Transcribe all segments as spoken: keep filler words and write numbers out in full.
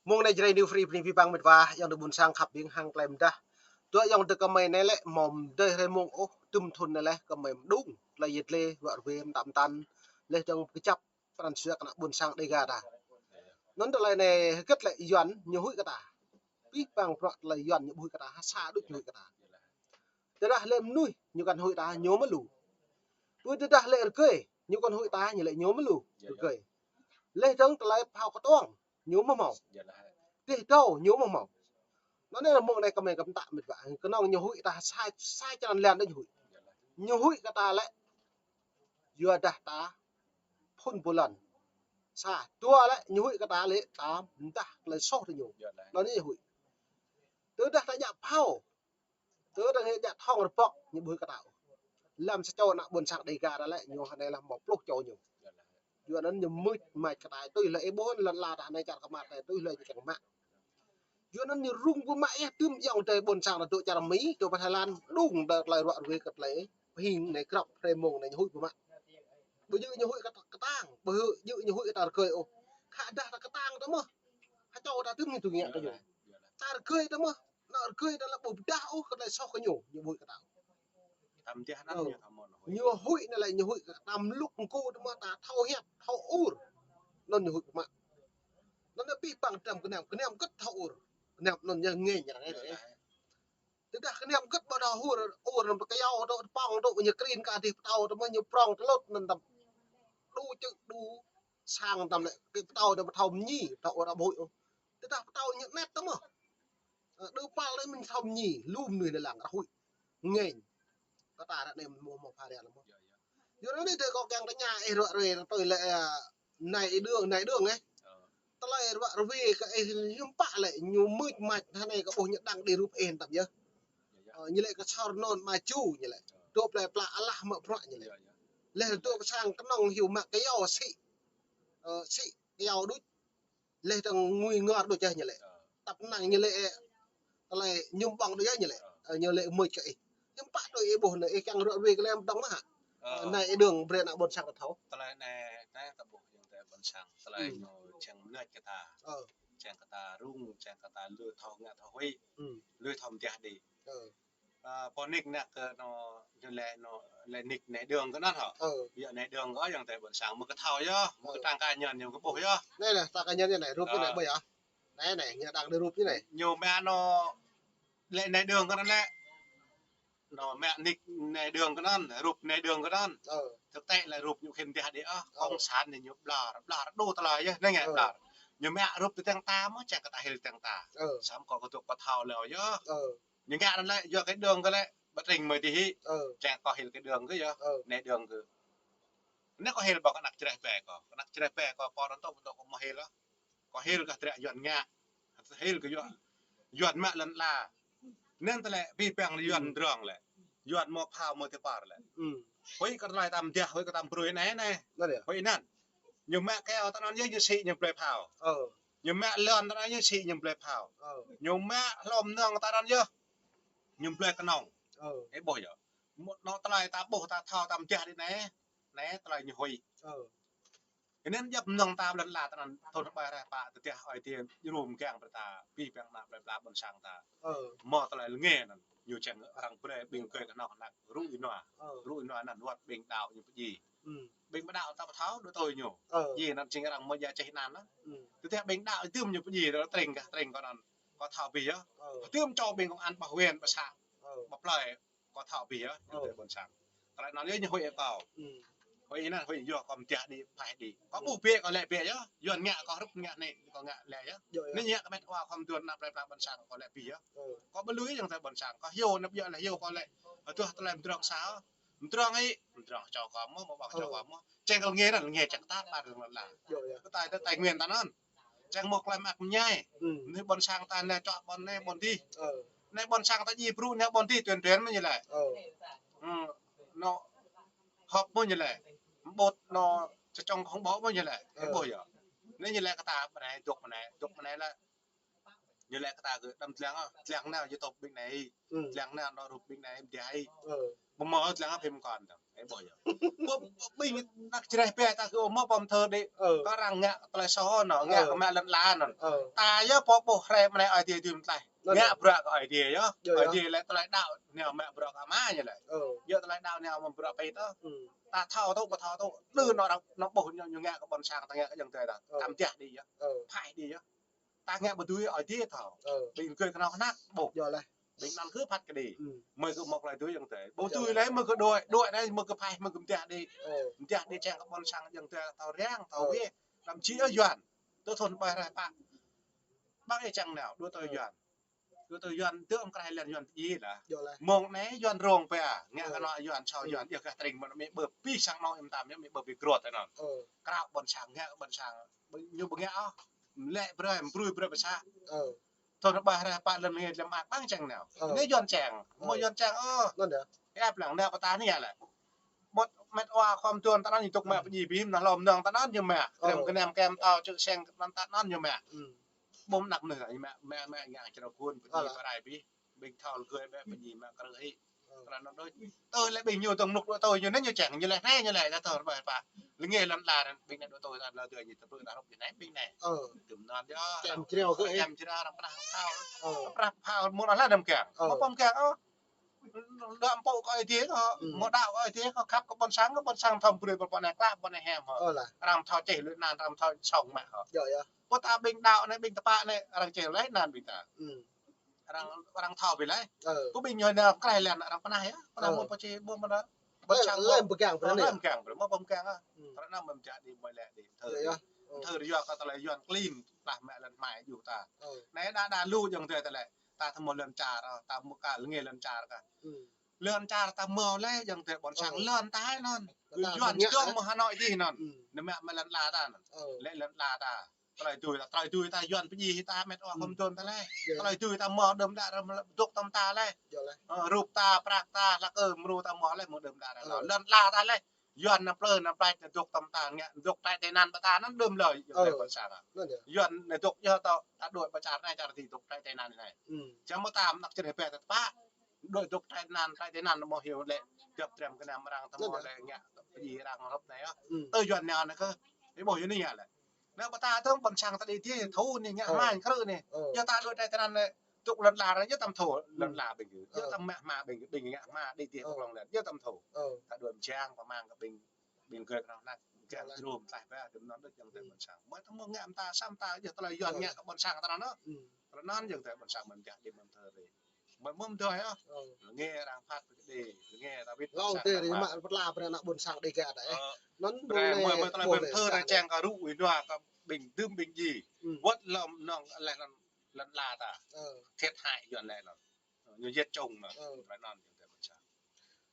Mông anai Jrai New Free bơni abih bang met wa, ayŏng adơi ƀuôn sang khăp ƀing hăng tơlơi mơdah. Tui ayŏng adơi kơmơi anai lĕ, mơ̆ng dêh hrơi mông ôh, tŭm thŭn anai lĕ, kơmơi mơđung tơlơi yet lĕ, ruă ruê mơtam mơtam, lĕ dơ̆ng kơjăp pran jua kơ ană ƀuôn sang Dêga ta. Anŭn tơlơi anai hơget lĕ Yuan ñu huĭ kơ ta. Abih bang bruă tơlơi Yuan ñu ƀu huĭ kơ ta, ha sa đôč ñu huĭ kơ ta. Tơdah lĕ mơnuih ñu kăn huĭ ta, ñu mơ̆ lu. Tơdah lĕ rơgơi ñu kăn huĭ ta, ñu lĕ ñu mơ̆ lu rơgơi. Lĕ dơ̆ng tơlơi phao kơtuang ñu mơ̆ hmâo. Dêh dâo ñu mơ̆ hmâo. Anŭn anai mông anai kơmơi kơmơi tă met wa. Kơnơ̆ng ñu huĭ ta sa, sa črăn lan đôč ñu huĭ. Ñu huĭ kơ ta lĕ yua dah ta phŭn ƀu lŏn. Sa, dua lĕ ñu huĭ kơ ta lĕ ta mơdah tơlơi soh tơ ñu. Anŭn anai ñu huĭ. Tơdah ta djă phao, tơdah ta djă thŏng rơbŏk, ñu ƀu huĭ kơ ta. Lăm sa čô ană ƀuôn sang Dêga ta lĕ, ñu hơnai lăm mơ̆ pluh čô ñu. Yua anŭn ñu mưč mač kơ ta, tui hlơi ih ƀuh lŏn la ta hơnai čar kơ mă ta, tui hlơi ñu kiăng mă. Yua anŭn ñu rŭng pơmă yơh, tŭm ayŏng adơi ƀuôn sang ta dŏ čar Mi, dŏ pơ Thái Lan, đung đa tơlơi ruă ruê kơ tơlơi pơhing anai, grăp hrơi mông anai ñu huĭ pơmă. Ƀu djơ̆ ñu huĭ kơ ta kơtang, ƀu djơ̆ ñu huĭ kơ ta rơgơi ôh. Khă dah ta kơtang ta mơ̆, ha čô ta tŭm ñu tui ngă kơ ñu. Ta rơgơi ta mơ̆, ană rơgơi ta lĕ ƀu pơdah ôh kơ tơlơi soh kơ ñu, ñu ƀu huĭ kơ ta. Tam tiah anŭn ñu thâo mơ̆n huĭ. Ñu huĭ anai lĕ ñu huĭ kơ ta mlŭk mơkô ta mơ̆, ta thâo hiăp, thâo ur. Anŭn ñu huĭ pơmă. Anŭn anai abih bang dram gơnam, gơnam hơget thâo ur. Gơnam anŭn ñu ngêñ arăng anai. Tơdah gơnam hơget ƀu thâo ur, ur anŭn pơkơyâo dŏ, tơpŏng dŏ, ñu krin kơ adih pơtâo ta mơ̆, ñu prŏng tơlôt anŭn tăm. Đu čư̆, đu sang tăm lĕ, kơ pơtâo ta ƀu thâo mơñi, thâo ur ƀu huĭ ôh. Tơdah pơtâo ñu anet ta mơ̆. Ơ, đơ păl đơi mơ̆n thâo mơñi, lŏm mơnuih anai lăng rơhuĭ. Ngêñ. Kơ ta ră anai mơ̆ mơ̆ pha ră anai mơ̆. Yua anŭn anai tơ kâo kiăng tơña ih ruă ruê, tui lĕ, ơ, nai ih đương, nai đương, ơ. Tơlơi ruă ruê kơ ih hiư̆m pă lĕ, ñu mưč mač hơnai kơ ƀuh ñu đăng đĭ rup ih tăm yơh. Ơ, ñu lĕ kơ sor non mă ču ñu lĕ. Dŏ plơi pla alah mă bruă ñu lĕ. Lĕ dŏ kơ sang kơnơ̆ng hyu mă kơyâo sĭ. Ơ, sĭ kơyâo đôč. Lĕ dơ̆ng ngui ngor đôč yơh ñu lĕ. Tăp năng ñu lĕ, ơ, tơlơi ñum ƀơ̆ng đôč yơh ñu lĕ. Ơ, ñu lĕ mưč kơ ih. Hiư̆m pă tui ih ƀuh anai, ih kiăng ruă ruê kơ lăm dơ̆ng mơ̆ hă? Ơ. Anai ih đương brơi ană ƀuôn sang ta thâo. Tơlơi anai, anai ta ƀuh ayŏng adơi ƀuôn sang. Tơlơi ñu čang mơnat kơ ta. Ơ. Čang kơ ta rŭng, čang kơ ta lui thâo ngă thâo huĭ. Lui thâo mơdah đĭ. Ơ. Ơ, pô nik nă kơ anŭn, ñu lĕ anŭn, lĕ nik nai đương kơ anŭn hă? Ơ. Yua nai đương kơ ayŏng adơi ƀuôn sang, mơ̆ kơ thâo yơh, mơ̆ kơ trang cá nhân ñu kơ ƀuh yơh. Anai lĕ trang cá nhân ñu anai, rup ñu anai, ơ, ƀơi yơh. Anai anai, ñu đăng đĭ rup ñu anai. Ñu mă anŭn, lĕ nai đương kơ anŭn lĕ. Anŭn mă nik nai đương kơ anŭn, rup nai đương kơ anŭn. Ơ. Thực tế lĕ rup ñu khĭn mơdah đĭ ôh, cộng sản anai ñu ƀlŏr, ƀlŏr, đu tơlơi yơh, anai ngă ƀlŏr. Ñu mă rup tơdang ta mơ̆, čang kơ ta hil tơdang ta. Ơ. Samơ̆ kâo kơ dŏ kơ thâo lĕ yơh. Ơ. Ñu ngă anŭn lĕ, yua kơ đương kơ lĕ, ƀă tring mơi tih hĭ. Ơ. Čang kơ hil kơ đương kơ yơh. Ơ. Nai đương kơ. Anai kâo hil ƀơ̆ng kơ ană čơreh ƀe kâo. Kơ ană čơreh ƀe kâo, pô anŭn tŏ, tŏ kâo mơ̆ hil ôh. Kâo hil kơ dră Yuan ngă. Hil kơ Yuan, Yuan mă lŏn ala. Anŭn tơlơi abih bang Yuan drŏng lĕ. Yuan mơ̆ phao mơ̆ tơpar lĕ. Huĭ kơ tơlơi tam dah, huĭ kơ tam brơi anai, anai. Huĭ anŭn. Ñu mă kơyâo ta anŭn yơh ñu sĭ ñu blơi phao. Ơ. Ñu mă lŏn ta anŭn yơh sĭ ñu blơi phao. Ơ. Ñu mă hlô mơnơ̆ng ta anŭn yơh ñu blơi kơnơ̆ng. Ơ. Ih ƀuh yơh. Mơ̆ anŭn tơlơi ta ƀuh ta thâo tam dah đĭ anai. Anai tơlơi ñu huĭ. Ơ. Anŭn djŏp mơnơ̆ng ta lŏn ala ta anŭn thun ƀai reh pă tơdah ơi adai ñu rŭm kiăng brơi ta abih bang ană plơi pla ƀuôn sang ta. Ơ. Mơ̆ tơlơi lơnge anŭn. Ñu čang arăng brơi ƀing gơi kơnơ̆ng ană rŭ ih nua. Ơ. Rŭ ih nua anŭn wơ̆t ƀing đaŏ ñu pơdjai. Ƀing ƀu đaŏ ta ƀu thâo đôč tui ñu. Ơ. Djai anŭn jing arăng mơ̆ djă čih anŭn. Tơdah ƀing đaŏ tŭm ñu pơdjai, tơlơi tring kah tring kơ anŭn. Kâo thâo abih yơh. Ơ. Tŭm čô ƀing công an ƀă huyện, ƀă xã. Ơ. Ƀă plơi. Kâo thâo abih yơh, ơ, ayŏng adơi ƀuôn sang. Tơlơi anŭn yơh ñu huĭ kơ kâo. Huĭ anŭn huĭ yơh kâo mơdah đĭ, phaih đĭ. Kâo ƀuh bĕ kâo lĕ bĕ yơh. Yuan ngă kâo hrup ngă anai kâo ngă lĕ yơh. Anai ñu ngă kơ met wa kâo mơduôn ană plơi pla ƀuôn sang kâo lĕ abih yơh. Kâo ƀu lui ayŏng adơi ƀuôn sang. Kâo hyu anŭn ƀiă lĕ hyu kâo lĕ. Aduh tơlơi mơdrŏng sa. Mơdrŏng ih, mơdrŏng čô kâo mơ̆, mơ̆ ƀơ̆ng čô kâo mơ̆. Čang kơ lơnge anŭn, lơnge čang kơ ta ƀar lŏn ala. Kơ ta Tây Nguyên ta anŭn. Čang mơ̆ klem ak mơñai. Anai ƀuôn sang ta anai čŏk ƀôn anai ƀôn dih. Anai ƀuôn sang ta djai brŭ anai ƀôn dih tuyên truyền mơ̆ ñu lĕ. Anŭn hŏp mơ̆ ñu lĕ. Ƀôt anŭn čơčŏng khŏng ƀô̆ mơ̆ ñu lĕ. Ih ƀuh yơh. Anai ñu lĕ kơ ta ƀơi anai, dŏ ƀơi anai, dŏ ƀơi anai lĕ. Ñu lĕ kơ ta kơ đăm dlăng ôh, dlăng anai YouTube ƀing anai. Dlăng anai anŭn rup ƀing anai mơdah. Ƀu mơ̆ dlăng ôh phim kŏn tơ̆ng. Ơ, ƀuh yơh. Ƀuh, ƀing ană čơreh pĕ ta kơ mơ̆ pơm thơ đĕ. Ơ. Kơ arăng ngă tơlơi soh anŭn, ngă kơ mă lŏn ala anŭn. Ơ. Ta yơh pô ƀuh hrơi mơnai Aê Diê dưi mơtlaih. Ngă bruă kơ Aê Diê yơh. Aê Diê lĕ tơlơi đaŏ nao mă bruă kơ Ama ñu lĕ. Ơ. Yơh tơlơi đaŏ nao mă bruă pĕ tơ. Ta thâo tŭ, ƀu thâo tŭ. Lư anŭn arăng, anŭn ƀuh ñu, ñu ngă kơ ƀôn sang ta ngă kơ ayŏng adơi ta. Tam tiah đĭ yơh. Ơ. Phai đĭ yơh. Ta ngă ƀu dưi Aê Diê thâo. Ơ. Ƀing gơ̆ kơnơ̆ng kơnăk ƀuh. Yơh lĕ. Ƀing anŭn kơ phat kơ đĭ. Mơi kơ mơ̆ tơlơi dưi ayŏng adơi. Ƀu dưi lĕ mơi kơ đuaĭ, đuaĭ anai mơi kơ phai, mơi kơ mơtiah đĭ. Ơ. Mơtiah đĭ čang kơ ƀôn sang ayŏng adơi thâo răng, thâo wĕh. Đăm či ơ Yuan. Tơ thun ƀai rah pă. Ƀăng ih čang nao, đuaĭ tơ Yuan. Đuaĭ tơ Yuan, tơ ăm krai lĕ Yuan tơ ji lah. Yơh lah. Mơ̆ng anai Yuan rong pĕ, ngă kơ anŭn Yuan, čô Yuan, yơh kơ tring mơ̆n mĕ ƀơ pih sang anŭn im tam, mĕ ƀơ pih grot anŭn. Ơ. Krao ƀôn sang, ngă ƀôn sang. Ñu ƀu ngă ôh. Lĕ brơi, brơi brơi pơsă. Ơ. Thun ƀai rah pă lŏn ngê lăm ak ƀăng čang nao. Ơ. Anai Yuan čang. Mơ̆ Yuan čang ôh. Anŭn yơh. Ơ, plang nao pơtă anai lĕ. Ƀuh met wa khom tuan tơ anŭn ñu tŭk mă pơji bim, nao lom nong tơ anŭn ñu mă. Ơ. Krem kơnăm kem tao čư̆ seng tơ anŭn ñu mă. Ƀuh anăk mơnuih ñu mă, mă, mă ngă črâo kun, pơji pơrai bih. Ƀing thâo lơgơi mă pơji mă krư̆ hĭ. Ơ. Tơ anŭn đôč. Tơ lĕ ƀing ñu tơng nuk đuaĭ tơ ñu anai ñu čang, ñu lĕ anai ñu lĕ, ta thâo ƀai pă. Lĕ ngê lŏn ala anŭn, ƀing anai đuaĭ tơ ta lơ tơ ñu tơbrư̆ ta rŭp ñu anai, ƀing anai. Ơ. Tơm anŭn yơh. Čang črâo kơ ih. Čang črâo arăng pơnah thâo. Ơ. Pơnah thâo mơ̆ arăng lĕ anăm kiăng. Ơ. Mơ̆ pơm kiăng ôh. Đăm pô kơ Aê Diê kơ, mơ̆ đaŏ kơ Aê Diê kơ, khăp kơ ƀôn sang kơ, ƀôn sang thâo brơi pơ pơ anai klă, pơ anai hiam hŏ. Ơ lah. Arăng thâo čeh lui anăn, arăng thâo song mă hŏ. Yơh, yơh. Pô ta ƀing đaŏ anai, ƀing tơpă anai, arăng čeh lui anăn ƀing ta. Arăng, arăng thâo ƀiă lĕ. Ơ. Pô ƀing ñu nao krai lĕ arăng pơnah yơh. Pơnah mơ̆ pô čeh ƀuh mơ̆ đaŏ. Ƀôn sang lĕ ƀu kiăng pơ anai. Ƀu kiăng pơ anai, mơ̆ ƀu kiăng ah. Tơ anŭn mơ̆ mơjă đĭ mơ̆ lĕ đĭ. Thơ. Yơh, yơh. Thơ rơyua kơ tơlơi Yuan klin, lah mă lŏn hmai juh ta. Ơ. Anai đa đa lu ayŏng adơi ta lĕ. Ta thâo mơ̆ lŏn čar, ta mơ̆ kơ lĕ ngê lŏn čar kơ. Lŏn čar ta mơ̆ lĕ ayŏng adơi ƀôn sang lŏn ta anŭn. Kơ Yuan čơdơ̆ng mơ̆ Hà Nội dih anŭn. Anai mă, mă lŏn ala ta anŭn. Lĕ lŏn ala ta. Tơlơi dưi ta, tơlơi dưi ta Yuan pơji ta met wa khom tuan ta lĕ. Tơlơi dưi ta mơ̆ đơm đă rơm dŏ tơm ta lĕ. Ơ, rup ta, prăk ta, hlak ơ mrô ta mơ̆ lĕ mơ̆ đơm đă rơm. Lŏn ala ta lĕ. Yuan anăm plư, anăm plač, anăm dŏ tơm ta, ngă dŏ trại tị nạn ƀă ta anŭn đơm lơi, ayŏng adơi ƀôn sang. Yuan anai dŏ yơh tơ, ta đuaĭ pơ čar anai, čar adih dŏ trại tị nạn anai. Čang mơ̆ ta anăk čơreh pĕ ta tơpă. Đuaĭ dŏ trại tị nạn, trại tị nạn mơ̆ hyu lĕ, djŏp trem kơnăm arăng ta mơ̆ lĕ ngă pơji arăng rŏp anai yơh. Tơ Yuan anai anai kơ, ih ƀuh yơh anai ngă lĕ. Anai ƀă ta tơm ƀôn sang ta đĭ dih, thu anai ngă hmai krư̆ anai. Yơh ta đuaĭ trại tị nạn anai, dŏ lŏn ala anai, yơh tăm thu lŏn ala ƀing gơ̆. Yơh tăm mă hmai ƀing gơ̆, ƀing ngă hmai đĭ dih tơ klŏng lĕ, yơh tăm thu. Ta đuaĭ mơčang pơmang kơ ƀing, ƀing gơ̆ kơnơ̆ng năk, mơčang jrôm tlaih ƀă, tơm anŭn đôč ayŏng adơi ƀôn sang. Mơ̆ ta mơ̆ ngă mơta, sa mơta, yơh tơlơi Yuan ngă kơ ƀôn sang ta anŭn. Tơlơi anŭn ayŏng adơi ƀôn sang mơ̆n mơjă đĭ mơ̆n thơ đĭ. Mơ̆ mơ̆ mơdơi ah. Lĕ ngê arăng phat pơkơđi, lĕ ngê ta wĭt. Lŏ tơ rĭ mă pơtla brơi ană ƀôn sang Đêga ta eh. Anŭn brơi mơ̆, mơ̆ tơlơi ƀơ̆ng thơ ta čang kơ rŭ ih nua kơ ƀing dưm ƀing djai. Wơ̆t lŏm nong lĕ lŏn, lŏn ala ta. Thiệt hại Yuan lĕ anŭn. Ñu yet čŏng anŭn. Brơi anŭn ayŏng adơi ƀôn sang.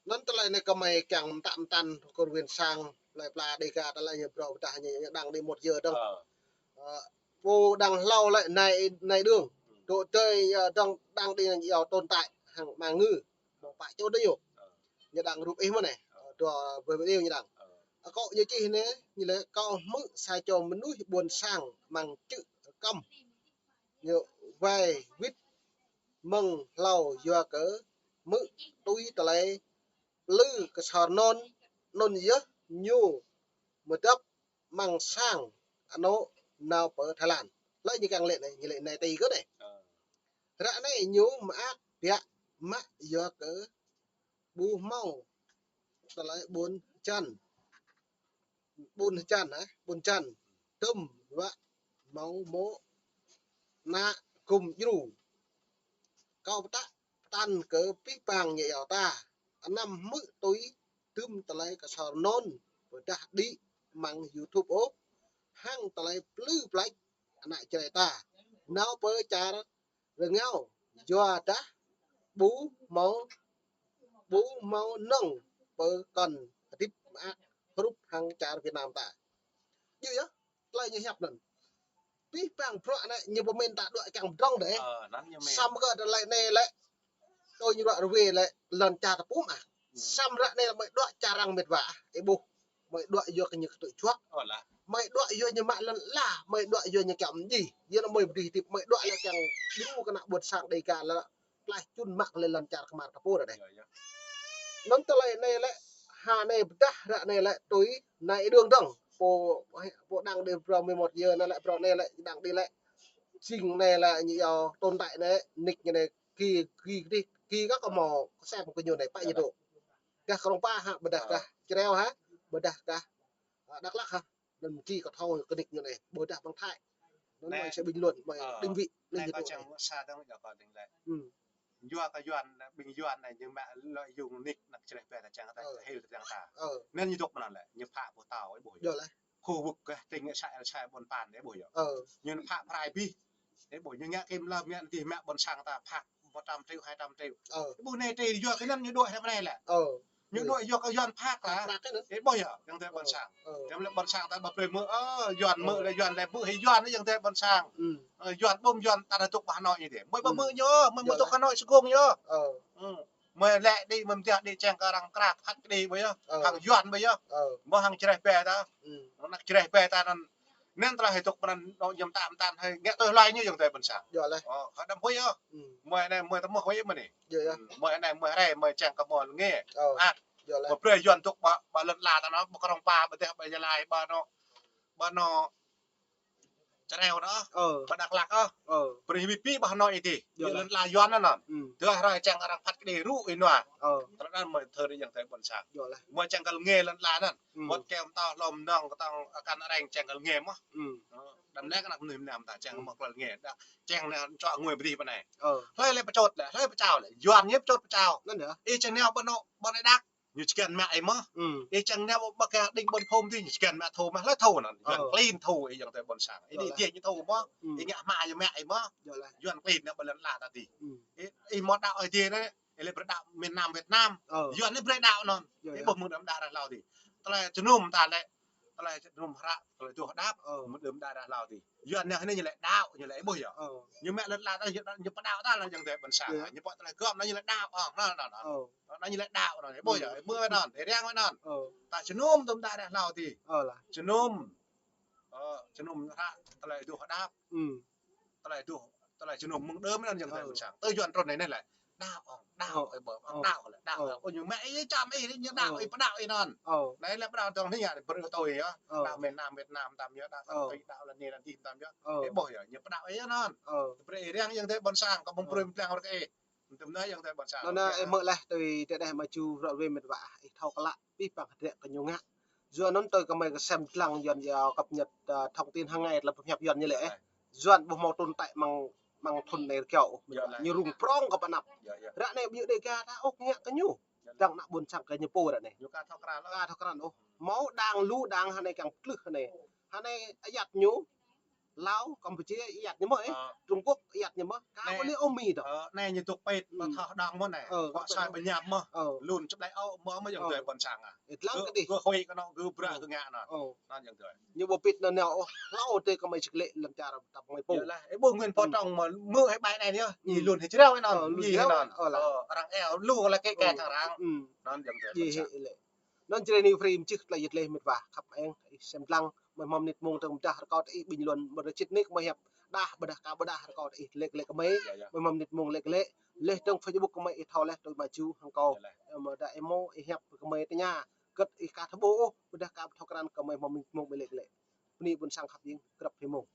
Anŭn tơlơi anai kơmơi kiăng mơtă mơtăn kơ win sang, plơi pla Đêga ta lĕ ñu brơi pơdah ñu, ñu đăng đĭ mŭt yơh dơ̆ng. Ơ. Ơ, pô đăng hlâo lĕ Nai, Nai Đương. Dŏ tơi, ơ, dơ̆ng đăng đĭ ñu tồn tại hăng mă ngư. Mơ̆ng pă čô đơi yơh. Ơ. Ñu đăng rup ih mơ̆ anai. Ơ. Dua ƀơi video ñu đăng. Ơ. Akŏ ñu čih anai, ñu lĕ kâo hmư̆ sa čô mơnuih ƀôn sang mơ̆ng čư̆ rơkăm. Ñu wai wĭt mơ̆ng hlâo yua kơ hmư̆ tui tơlơi plư kơsor anŭn, anŭn yơh ñu mơdăp amăng sang anŏ nao pơ Thái Lan. Lĕ ñu kiăng lĕ anai, ñu lĕ anai tui kơ anai. Ră anai ñu mơak biă mă yua kơ ƀu hmâo tơlơi ƀun jăn. Ƀun jăn, eh, ƀun jăn. Tơm wă hmâo mơ̆ ană gum djru. Kâo pơtă pơtăn kơ pih pang ñu iâu ta. Anăm hmư̆ tui tơm tơlơi kơsor anŭn pơdah đĭ amăng YouTube ôh. Hăng tơlơi plư plač ană Jrai ta. Nao pơ čar rơngiao, yua dah ƀu hmâo, ƀu hmâo nong pơkŏn hơdip mơak hrup hăng čar Việt Nam ta. Yua yơh, tơlơi ñu hiăp anŭn. Pih pang bruă anai ñu pơmĭn ta đuaĭ kiăng pơdrŏng dêh. Ơ, anŭn ñu mĭn. Samơ̆ kơ tơlơi anai lĕ, tui ñu đuaĭ rơwe lĕ, lŏn čar ta pum ah. Samơ̆ ră anai mơi đuaĭ čar arăng met wa, ih ƀuh. Mơi đuaĭ yua kơ ñu kơtư̆ juă. Mơi đuaĭ yua ñu mă lŏn ala, mơi đuaĭ yua ñu kiăng mơdjai. Yua anŭn mơi pơdih hơdip, mơi đuaĭ lĕ kiăng djru kơ ană ƀôn sang Đêga lĕ. Tlaih čun mă kơ lĕ lŏn čar kơ mar kơ pô đơi. Anŭn tơlơi anai lĕ Anai pơdah ră anai lĕ tui anai đương dơ̆ng. Pô, pô đang đi pơrơm mười một giờ anai lĕ pơrơm anai lĕ đang đi lĕ. Jing anai lĕ ñu yua tồn tại anai, nick ñu anai, ki, ki, ki, ki kơ kâo mơ̆, kâo sem kơ ñu anai, pă ñu dŏ. Gah Krông Pa hă, pơdah gah Čreo hă, pơdah gah, a, Dak Lak hă. Anŭn ki kâo thâo kơ nick ñu anai, pơdah pơngai. Anŭn mơi sẽ bình luận, mơi định vị, anai kâo čang sa tơ̆ng lĕ kâo định lĕ. Yua kơ Yuan, ƀing Yuan anai ñu mă lợi dụng nick anăk Čreh Pe ta čang ta hil ta čang ta. Anŭn ñu dŏ mơnăn lĕ, ñu phă ƀu tao, ih ƀuh yơh. Khu vực kơ tỉnh xã, xã ƀôn păn, ih ƀuh yơh. Ñu phă prai bih, ih ƀuh, ñu ngă kim lơm, ngă dih mă ƀôn sang ta phă một trăm triệu, hai trăm triệu. Ih ƀuh anai tơ yua kơ anŭn ñu dŏ hĕp anai lĕ. Ñu dŏ yua kơ Yuan phă lah. Ih ƀuh yơh, yang tơ ƀôn sang. Yang lĕ ƀôn sang ta ƀu brơi mơ̆, ơ, Yuan mơ̆ lĕ Yuan lĕ ƀu hĭ Yuan yang tơ ƀôn sang. Ơ, Yuan ƀôm Yuan ta dŏ tŭk ƀơi Hà Nội ñu dih. Mơi ƀu mơ̆ ñu, mơi mơ̆ tŭk Hà Nội sơgung ñu. Mơi lĕ đĭ mơ̆ mơtiah đĭ čang kơ arăng krah phat kơđi ƀơi yơh. Hăng Yuan ƀơi yơh. Mơ̆ hăng Čreh Pe ta. Anăk Čreh Pe ta anŭn. Anŭn tơlơi hĭ dŏ pơnăn dŏ ñăm tam tan hĭ ngă tui hloi ñu yang tơ ƀôn sang. Ơ, hơđăm huĭ yơh. Mơi anai mơi tơmơ̆ huĭ mơ̆ anai. Mơi anai mơi rai mơi čang kơ mơi lĕ ngă. Ăt. Mơi brơi Yuan dŏ ƀơi, ƀơi lŏn ala ta anŭn, ƀơi Krông Pa, ƀơi dêh, ƀơi Gia Lai, ƀơi anŭn, ƀơi anŭn Čreo anŭn, ƀơi Dak Lak ôh. Brơi ƀĭ ƀĭ ƀơi Hà Nội ih dih. Lŏn ala Yuan anŭn. Tơdah rai čang arăng phat kơđi rŭ ih nua. Tơlơi anŭn mơi thơ đĭ yang tơ ƀôn sang. Mơi čang kơ lĕ ngă lŏn ala anŭn. Wơ̆t kơ mơtâo hlom nong kơtang akan arăng čang kơ lĕ ngă mơ̆. Đăm lĕ kơ anăk mơnuih mơnam ta čang mơ̆ kơ lĕ ngă. Đa čang anai čŏk ngui ƀơdih pơ anai. Hlơi lĕ pơčot lĕ, hlơi pơčao lĕ. Yuan ñu pơčot pơčao. Ih čang nao ƀơi anŭn, ƀơi Dak. Ñu či kiăng mă ih mơ̆. Ih čang nao ƀơi gah đĭng ƀôn phôm dih, ñu či kiăng mă thu mơ̆, hlơi thu anŭn. Yuan klin thu ih yang tơ ƀôn sang. Ih dih ñu thu mơ̆. Ih ngă hmua ñu mă ih mơ̆. Yuan klin nao ƀơi lŏn ala ta dih. Ih, ih mơ̆ đaŏ ih dih anai. Ih lĕ brơi đaŏ miền Nam Việt Nam. Yuan anai brơi đaŏ anŭn. Ih ƀuh mơ̆ng đưm đă ră hlâo dih. Tơlơi jơnum ta lĕ. Tơlơi jơnum hră, tơlơi tuh đăp, mơ̆ng đưm đă ră hlâo dih. Yuan anai ñu lĕ đaŏ, ñu lĕ ih ƀuh yơh. Ñu mă lŏn ala ta, ñu pơđaŏ ta lĕ yang tơ ƀôn sang. Ñu pơ̆ tơlơi gơ̆m anŭn ñu lĕ đaŏ, ơ, anŭn, anŭn. Anŭn ñu lĕ đaŏ anŭn, ih ƀuh yơh, ƀuh anŭn, ih răng anŭn. Ta jơnum đưm đă ră hlâo dih. Jơnum, ơ, jơnum hră, tơlơi tuh đăp. Tơlơi tuh, tơlơi jơnum mơ̆ng đưm anŭn yang tơ ƀôn sang. Tơ Yuan trŭn anai lĕ. Đaŏ, đaŏ, ih ƀuh, đaŏ lĕ, đaŏ. Ơ, ñu mă ih čăm ih, ñu đaŏ ih, pơđaŏ ih anŭn. Anai lĕ pơđaŏ dơ̆ng anai ñu brơi tui yơh. Đaŏ miền Nam Việt Nam tam yơh, đaŏ tam tui, đaŏ lŏn anai lŏn dih tam yơh. Ih ƀuh yơh, ñu pơđaŏ ih anŭn. Brơi ih răng yang tơ ƀôn sang, kơ mơ̆ng brơi pơblang rơkơi ih. Tơm anai yang tơ ƀôn sang. Anŭn ih mơ̆ lĕ tui tơdeh mă ču ră ruai met wa, ih thâo klă. Pih păng hơdră kơ ñu ngă. Yua anŭn tui kơ mơi kơ sem lăng Yuan yua cập nhật, ơ, thông tin hàng ngày tơlơi pơhiăp Yuan ñu lĕ. Yuan ƀu hmâo tồn tại mơ̆ng, mơ̆ng thŭn anai rơkiao ôh. Ñu rŭng prong kơ pơ anăp. Ră anai ƀu djơ̆ Dega ta ôh ngă kơ ñu. Dăng anăk ƀôn sang kơ ñu pô ră anai. Ka thâo krăn ôh. Hmâo đang lu đang hơnai kiăng pơtlưh hơnai. Hơnai ayăt ñu. Lào, Campuchia, ayăt ñu mơ̆, ơ. Trung Quốc, ayăt ñu mơ̆. Ka ƀu lĕ ôh Mi dŏ. Anai ñu dŏ pĭt, ƀu thâo đang mơ̆ anai. Ƀu soi ƀu ñăm mơ̆. Lun čơplĕ ôh, mơ̆ mơ̆ yang tơ ƀôn sang ah. Ih lăng kơ dih. Gơ̆ huĭ kơ anŭn, gơ̆ bră gơ̆ ngă anŭn. Anŭn yang tơ. Ñu ƀu pĭt anŭn nao ôh, hlâo tơ kơ mơi čih lĕ lăm čar tăp mơi pô. Yơh lah, ih ƀuh Nguyễn Phú Trọng mơ̆, mơ̆ hĭ ƀai anai yơh, ñu lun hĭ čreo anŭn, ñu hĭ anŭn. Arăng eo lu kơ lĕ kĕ kĕ thăng arăng. Anŭn yang tơ. Anŭn Jrai New Free mơčih tơlơi yit leh met wa khăp eng, ih sem lăng, mơi hmâo mơnit mông tơ̆ng pơdah rơkâo tơ ih bình luận, ƀơi rơčit nik mơi hiăp, đah, ƀơdah ka ƀơdah rơkâo tơ ih lĕ lĕ kơ mơi, mơi hmâo mơnit mông lĕ kơ lĕ, leh tơ̆ng Facebook kơ mơi ih thâo leh tui mă ču hăng kâo. Mơi đa ih mơ̆ ih hiăp kơ mơi tơña, kơ̆t ih ka thâo ƀuh ôh, ƀơdah ka thâo krăn kơ mơi hmâo mơnit mông mơi lĕ kơ lĕ. Bơni ƀôn sang khăp eng, grăp hĭ mông.